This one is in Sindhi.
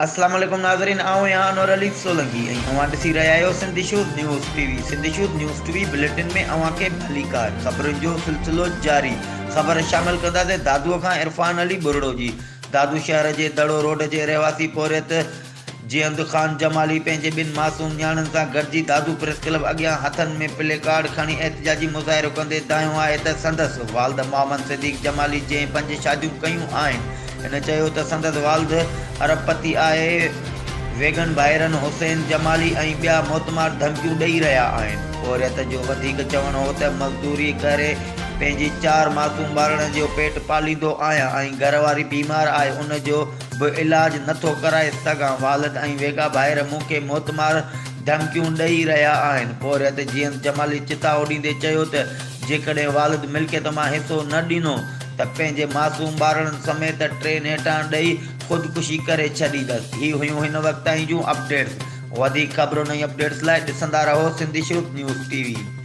اسلام عليڪم ناظرين آئون آهيان انور علي سولنگي ۽ اوهان ڏسي رهيا آهيو Sindh issues news T V Sindh issues news T V bulletin ۾ اوهان کي ڀليڪار خبرن جو سلسلو جاري خبر شامل ڪنداسين دادو کان عرفان علي ٻرڙو جي دادو شهر جي دڙو روڊ جي رهواسي پورهيت جيئند خان جمالي پنهنجي ٻن معصوم نياڻين سان گڏجي دادو پريس ڪلب اڳيان هٿن ۾ پلي ڪارڊ کڻي احتجاجي مظاهرو ڪندي دانهيو آهي ته سندس والد محمد صديق جمالي جنهن پنج شاديون ڪيون آهن هن چيو ته سندس والد ارب پتي آهي ويگن ڀائرن حسين جمالي ۽ ٻيا موتمار ڌمڪيون ڏئي رهيا آهن. پورهيت جو وڌيڪ چوڻ هو ته مزدوري ڪري پنهنجي چار معصوم ٻارڙن جو پيٽ پاليندو آهيان ۽ گهر واري بيمار آهي ان جو به علاج نه ٿو ڪرائي سگهان، والد ۽ ويڳا ڀائر مون کي موتمار ڌمڪيون ڏئي رهيا آهن. پورهيت جيئند جمالي چتاء ڏيندي چيو ته جيڪڏهن والد ملڪيت مان حصو نه ڏنو ته پنهنجي معصوم ٻارڙن سميت ٽرين هيٺان ڏئي خودڪشي ڪري ڇڏيندس. هي هيون هن وقت تائين جون اپڊيٽس. وڌيڪ خبرن ۽ اپڊيٽس لاء ڏسندا رهو Sindh issues news T V.